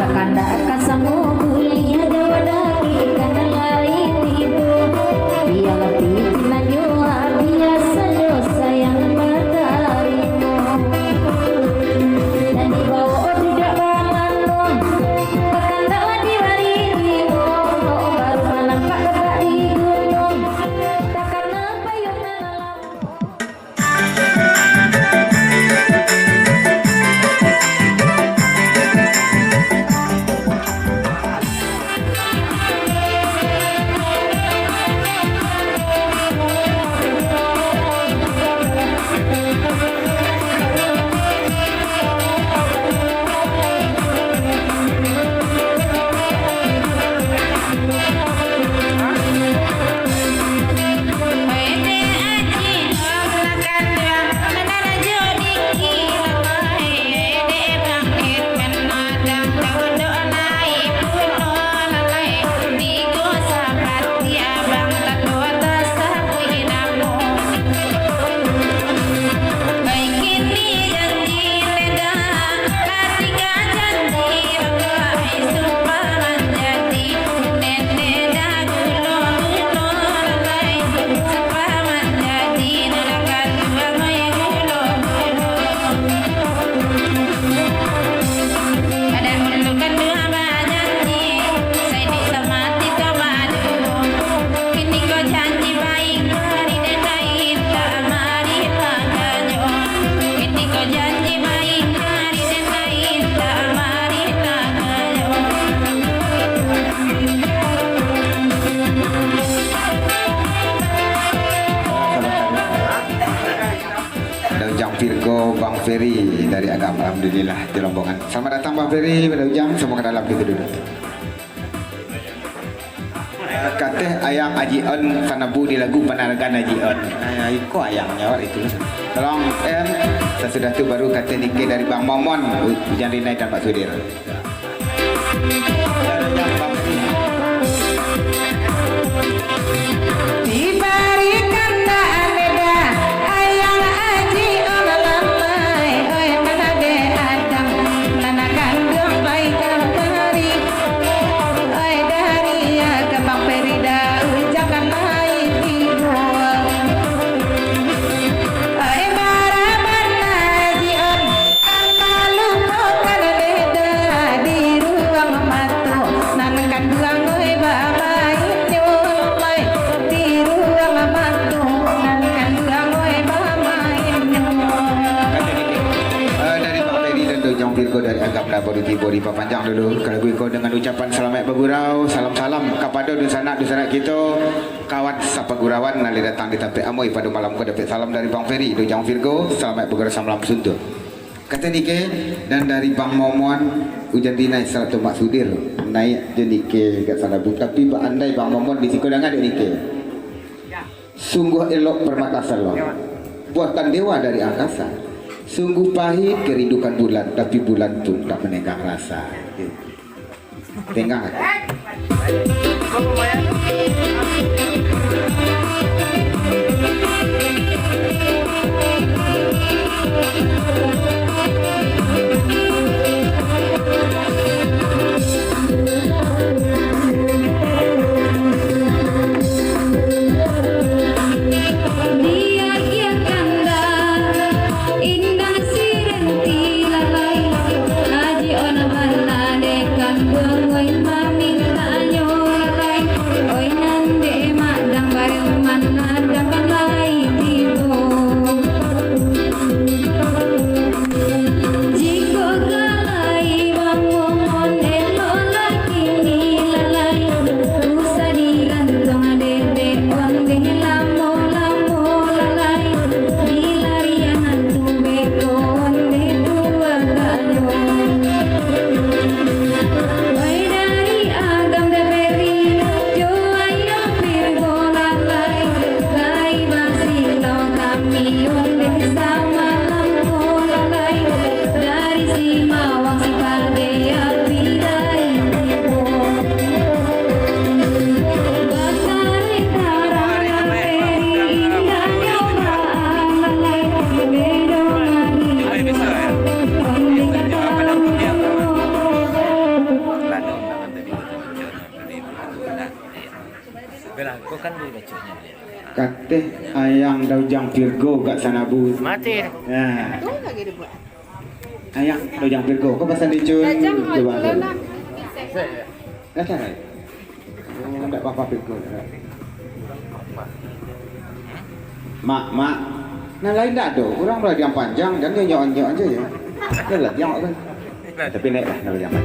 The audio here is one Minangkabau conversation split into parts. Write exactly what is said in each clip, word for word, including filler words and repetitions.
Kandak ka samo buliah, jauah dari kandak lai tibo. Bialah pikiran jua biasanyo sayang batarimo. Nan dibawo duduak ka mano, kandak lah dibari tibo. Baru manampak dapek di gunuang, takana payuang nan lamo. Ado Ujang Virgo, Bang Ferry dari Agam, alhamdulillah, di rombongan. Selamat datang Bang Ferry, pada Ujang, samo ka dalam kito duduak. Kateh ayang Aji On, sanabu di lagu Panaragan Aji On. Ah, iko ayangnyo awak itu. Tolong M, sasudah tu baru kateh nike dari Bang Momon, Ujang Rinai dan Mak Sudir. Dibarikan dah aneda, ayang Aji On lamai, oi, manade adang, nan kanduang pai kamari, oi, dari ya kambang perida, ujakan pai tibo. Oi, bara bana Aji On, Ang malupokan beda di ruang mato, nan kanduang oi bamainnyo lai, di ruang mato, nan kanduang oi bamainnyo. Eh, dari Bang Ferry dan Dojang Virgo dari Agam lah baru tibo, dipapanjang dulu. Kalau iko dengan ucapan salamaik bagurau, salam-salam kapado dunsanak-dunsanak kito, kawan sapagurauan nan lah datang di tampek ambo pado malam ko, dapek salam dari Bang Ferry, Dojang Virgo, salamaik bagurau samalam suntuak. Kato nike, dan dari Bang Momon, Ujan Rinai sarato Mak Sudir, naiak jo nike ka sanabu. Tapi baandai Bang Momon di siko dangan dek nike. Sungguh elok permata salon, buatan dewa dari angkasa. Sungguh pahit kerindukan bulan, tapi bulan pun tak menenggang rasa. Tengah. Diagiahkan dah indang sirinti lalai, Aji On bana dek kanduang, oi, mamintaknyo lalai, oi, nan dek madang, pai madang lai tibo. Kan boleh baca nyo. Kateh ayang Daujang Virgo gak sanabu. Mati. Nah. Ayang Daujang Virgo, kau pasal dicun. Coba tu. Dah tahu. Oh, ndak apa-apa Virgo. Mak, mak. Nah, lain ndak ado. Urang baladiang panjang, jan nyo nyok-nyok aja ya. Dah lah, jangan kan. Tapi naik lah, nak jangan.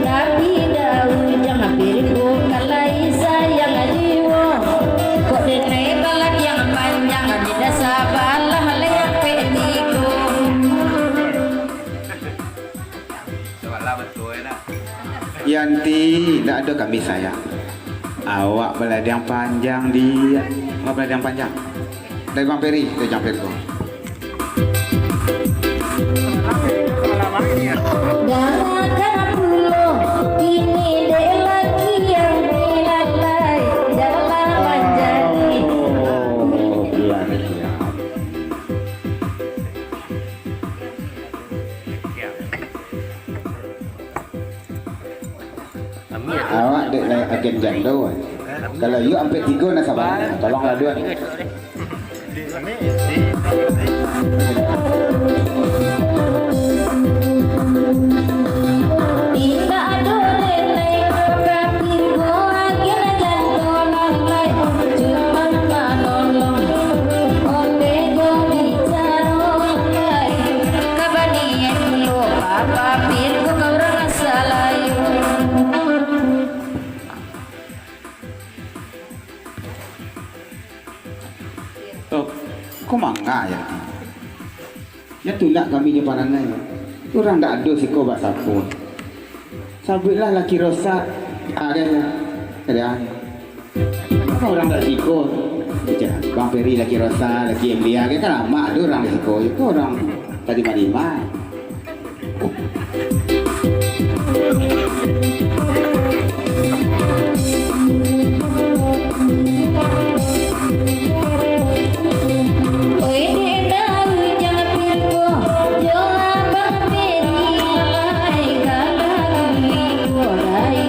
Tapi Daujang Virgo ka lai sayang jiwo. Kok denai baladiang panjang, di dasa balah lai ampek tigo. Yanti, ndak ado kami sayang. Awak baladiang panjang di, awak baladiang panjang. Dari Bang Peri, dari Bang Peri. Dangakan pulo, kini dek laki yang dilalai, janlah manjadi. Oh, iya, iya. Awak dek lai agen jando, eh. Kalau iyo ampek tigo nah sabar. Tolonglah dua. Indak ado dek lai, tapi tigo agen jando nan lai. Cuman manolong, ondeh jo bicaro nan lai. Kabanian pulo, Bapak Virgo ka urang Salayu. Oh, ko manga Yanti? Nyo tulak kami jo parangai. Urang ndak ado siko basapo. Sabuiklah laki rosak. Ado, ado. Kan urang dari siko. Bang Peri laki Rosa, laki Elia, kan lamak tu urang dari siko. Ko urang tadi malima. Oi, dek Daujang Virgo, jo Abang Peri, lai kalah guling. Oi,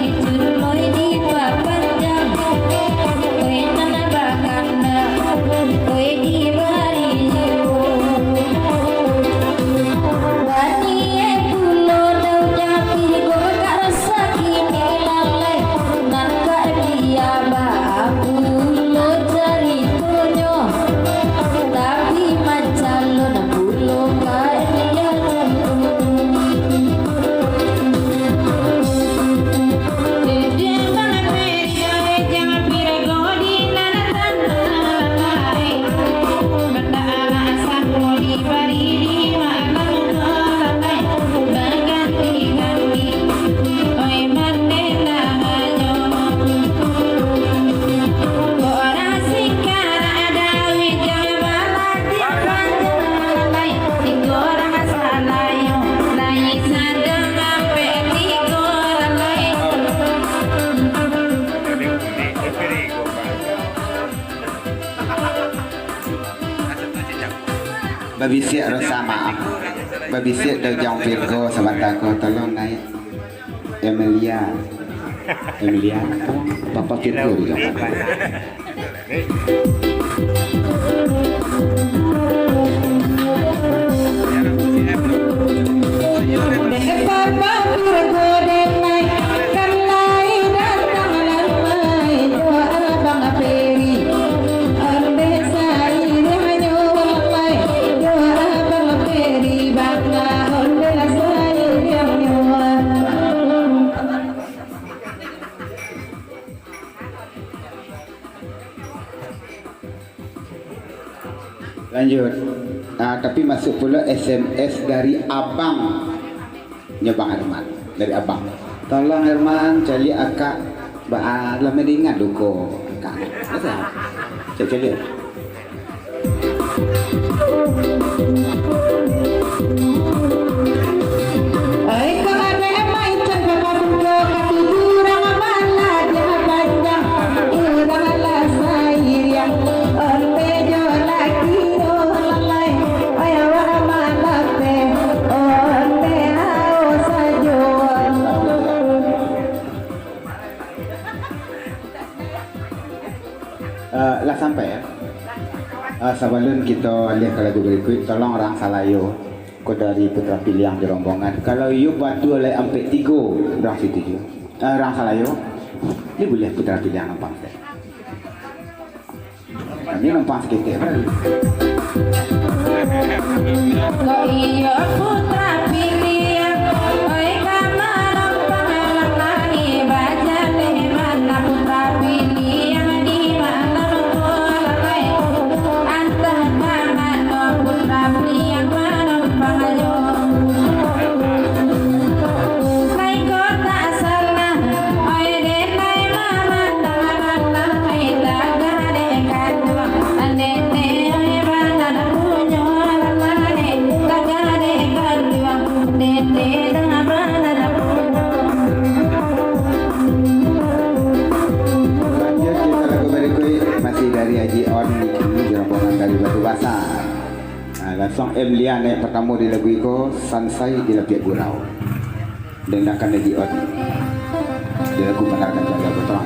Babisiak Rosa, maaf. Babisiak Daujang Virgo sabanta ko, tolong naiak. Emelia. Emelia, Papa Virgo di Jakarta. Lanjut. Ah, tapi masuk pulo S M S dari abang. Nyo Bang Herman, dari abang. Tolong Herman, caliak akak. Ba, ah, lah mandingan duko akak. Biaso? Cek, cek, cek. Oi, kok ado emak icon ka paduko, ka tujuh urang malah dia panjang, urang malah sairiang, onde jo laki oh lalai, oi, awak malah teh, onde hao sajo. Eh, lah sampai, ya? Eh, sabalun kito alih ka lagu barikuik, tolong urang Salayo, ko dari Putra Piliang di rombongan. Kalau iyo batua lai ampek tigo, urang satuju. Eh, urang Salayo, ni buliah Putra Piliang numpang saketek. Kami numpang saketek, bro. Kok iyo Putra Piliang, oi, ka manompang lalai, bajaleh mana Putra Piliang, di malam ko lalai, antah ka mano Putra Piliang manompang ajo. Lai ko tak salah, oi, dek lai mamandang lalai, tagak dek kanduang, dek dek oi, badan punyo lalai, tagak dek kanduang, dek dek dah badan punyo. Lanjut kita lagu barikuik, masih dari Haji On, ini rombongan dari Batu Basah. Ah, langsung M Lia naik pertama di lagu iko, Sansai di Lapiak Gurau. Dendangkan Haji On. Di lagu Menarakan Cahaya Putra.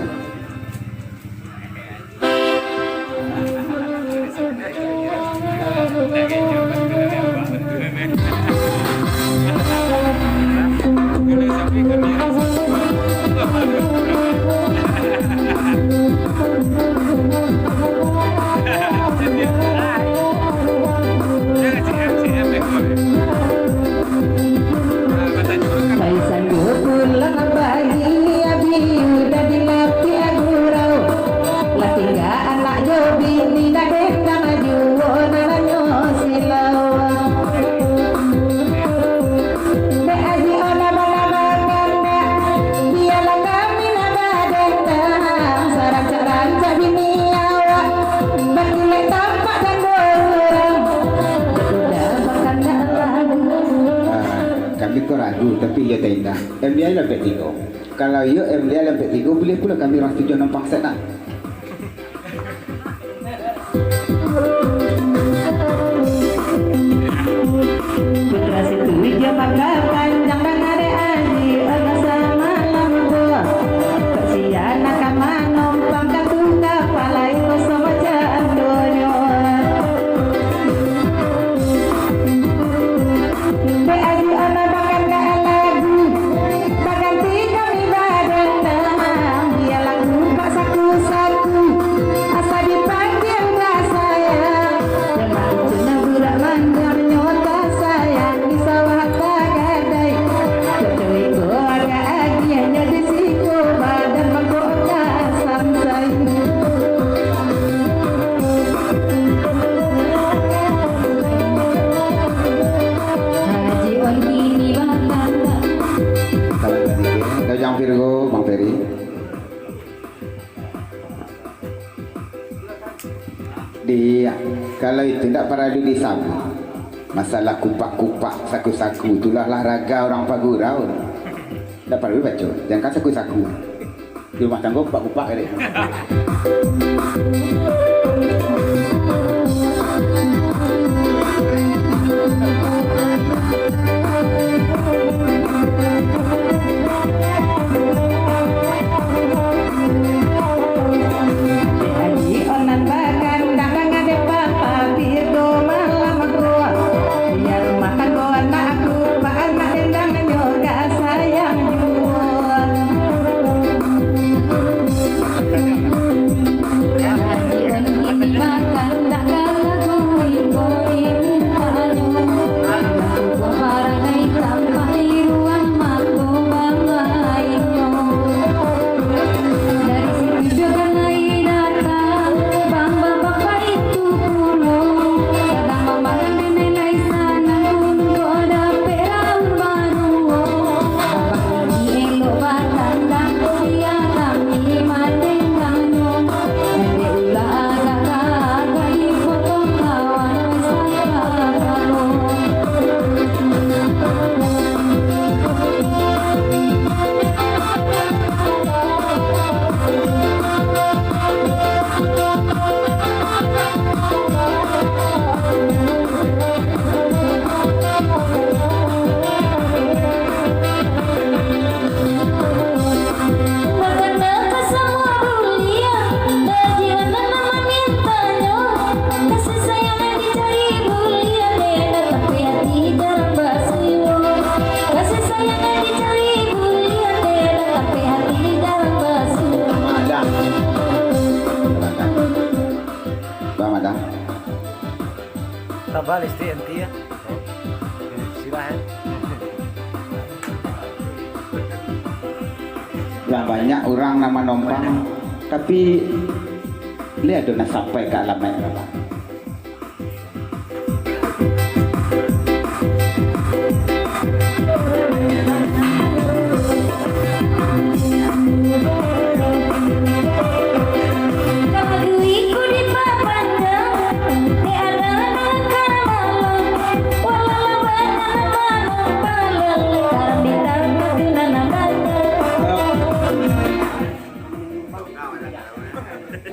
Paisan jo pulang bagi, abi udah di lapiak gurau. Lah tingga anak jo bini, dak dendang juo naranyo silau. Dek Haji Ona bala makan dak, bialah kami lah badendang, sarancak-rancak bini awak, bakulek tampak dan urang, udah bakandak lagu. Ah, kami ko ragu, tapi iyo teh indak. M D I lah ampek tigo. Kalau iyo M D I lah ampek tigo, buliah pulo kami urang satuju numpang saketek. Putra Situ Ijo maka panjang dan arek aji, asa malam ko. Kok sia nak ka manompang ka tungga palai kosong macam donyo. Dek Aji Ona bakandak lagu, baganti kami badendang, bialah kupak saku-saku, asa dipanggil dah sayang. Lemak icun nan burak manjang nyo tasayang, di sawah tagadai. Kok cewek ko agak agiah nyo di siko, badan mangkok ka samsai. Haji On kini batanda. Kawan tadi, Dojang Virgo, Bang Ferry. Di, kalau itu ndak paralu disambung. Masalah kupak-kupak, saku-saku, itulah olahraga urang pagurau. Ndak paralu baco, jangan saku-saku. Di rumah tanggo kupak-kupak kali. Aji Onan bakandak mangadek papa Virgo malam ko. Biar makan ko anak aku, pa anak dendang nyo ka sayang juo. Abah, listrik nanti ya. Silah ya. Lah banyak urang nan manompang, tapi lai ado nan sampai ka alamaik, Abah.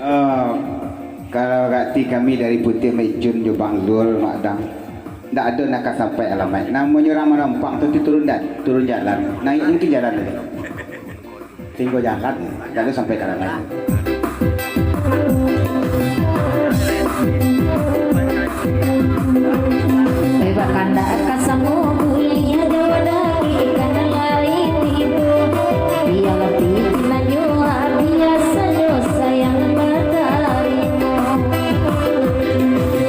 Ah, kalau arati kami dari Putiah Maicun jo Bang Zul, Mak Dang, ndak ado nan ka sampai alamaik. Namonyo urang manompang tu, tu turun dan, turun jalan, naiak mungkin jalan tu. Tinggo jalan, ndak ado sampai ka alamaik. Lewat kandak ka samo buliah, jauah dari ka nan lain tibo. Bialah pitinanyo, biasanyo sayang batarimo.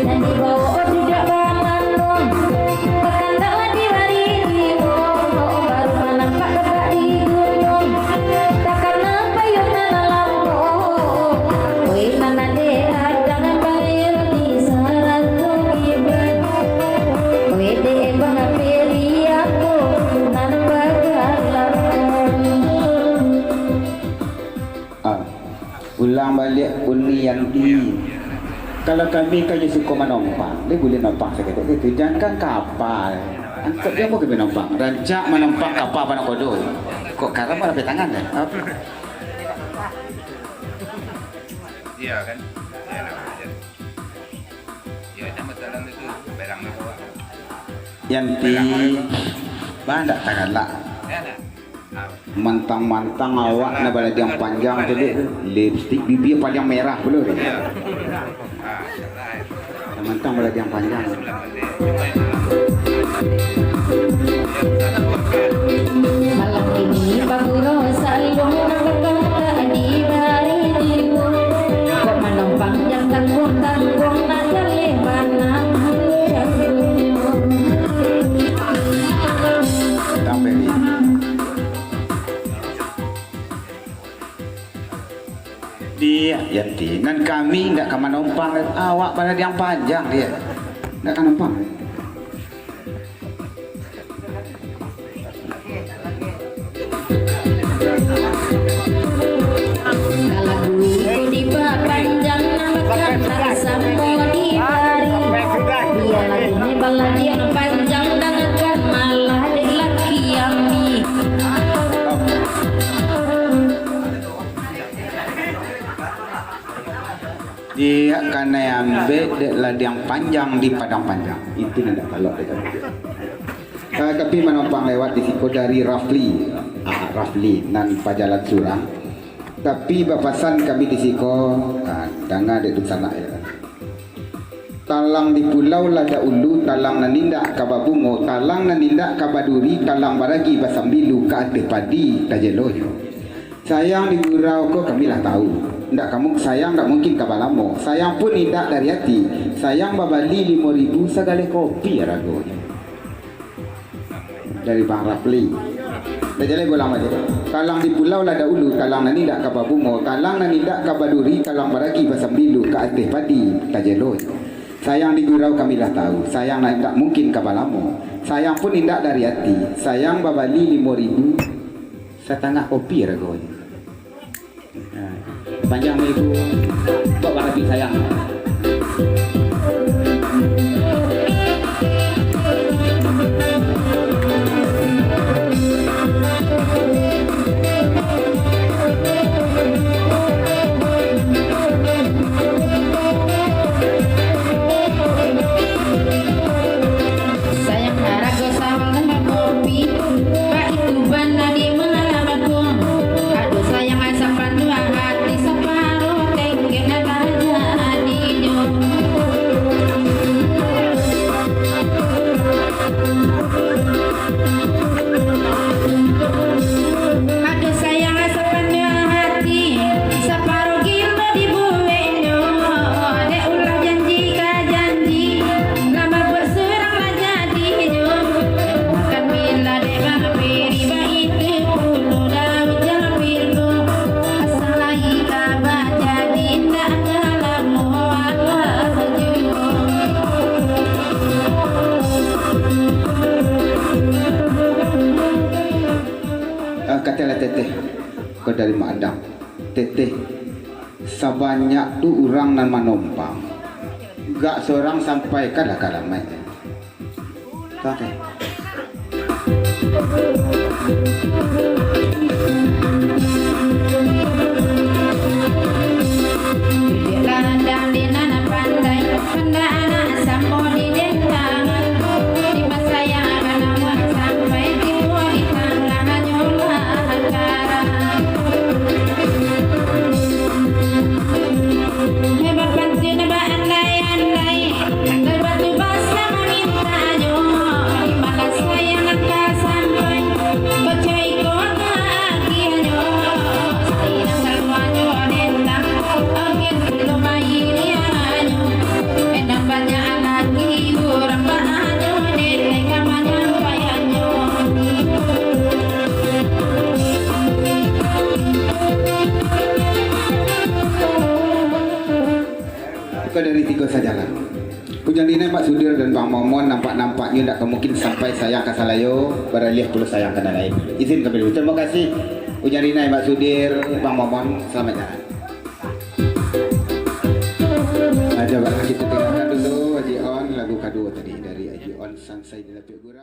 Nan dibawo duduak bamano, bakandak lah dibari tibo. Baru manampak dapek di gunung, takana payuang nan lambo. Oi, nan ade adang bayar di sarato iban. Oi, dek bang peri ako nan bagalakon. Ah, ulang baliak Uni Yanti. Kalau kami kan yo suko manompang, dia buliah nompang saketek itu. Jangankan kapa, angkot dia pun kami nompang. Rancak manompang kapa panakodo. Kok karam malah petangan ya? Apa? Iya kan? Iya, nama aja. Ya, sama jalan itu, barang itu. Yanti, bah, ndak tagalak. Ya, nah. Mantang-mantang awak nak baladiang panjang tu, dek. Lipstik bibia paliang merah pulo, dek. Iya. Ah, salah itu. Mantang baladiang panjang. Malam kini bagurau saluang, nan bakanta di bari tibo. Kok manompang jan tangguang-tangguang, nak jaleh manang janggunyo. Tambah ni. Di Yanti, nan kami ndak ka manompang, awak baladiang panjang, dek. Ndak ka nompang. Kalau duit ko dipapanjang, nan bakanta samo dibari. Bialah kini baladiang panjang, dangakan malah dek laki kami. Dia kanai ambek dek ladiang panjang di Padang Panjang. Itu nan dak talok dek kami. Ah, tapi manompang lewat di siko dari Rafli. Ah, Rafli nan pajalan surang. Tapi bapasan kami di siko, ah, danga dek dunsanak ya. Talang di pulau lah daulu, talang nan indak ka babungo, talang nan indak ka baduri, talang baragi basambilu ka ateh padi tajelonyo. Sayang di gurau ko kami lah tahu, indak kamu sayang indak mungkin ka balamo. Sayang pun indak dari ati, sayang babali limo ribu sagaleh kopi aragonyo. Dari Bang Rafli. Dah jaleh ulang baliak. Talang di pulau lah daulu, talang nan indak ka babungo, talang nan indak ka baduri, talang baragi basambilu ka ateh padi tajelonyo. Sayang di gurau kami lah tahu, sayang nan indak mungkin ka balamo. Sayang pun indak dari ati, sayang babali limo ribu satangah kopi aragonyo. Nah, panjang ni, Ibu. Kok barapi sayang. Sayang harago salah kopi, baitu bana di malam ko. Aduh sayang asa panuah hati, saparo tengkek nan tajadinyo. Ko dari Mak Adam. Teteh, sabanyak tu urang nan manompang, gak sorang sampai ka lah ka alamaik. Oke. Hebat pancen baandai-andai, andai batu basa mamintanyo, di mana sayang nan ka sampai, baco iko ka agiahnyo, sayang saluanyo dendam, angin lumai dianyo, endang banyak lagi urang baanyo, dendeng ka manyampaiannyo. Bukan dari tigo sajalah. Ujang Dinai, Mak Sudir, dan Bang Momon nampak-nampaknyo ndak ka mungkin sampai sayang ka salayo, baraliah pulo sayang ka nan lain. Izin kami dulu. Terima kasih, Ujang Dinai, Mak Sudir, Bang Momon. Selamat jalan. Nah, coba kita dengarkan dulu Haji On, lagu kaduo tadi dari Haji On, Sansai di Lapiak Gurau.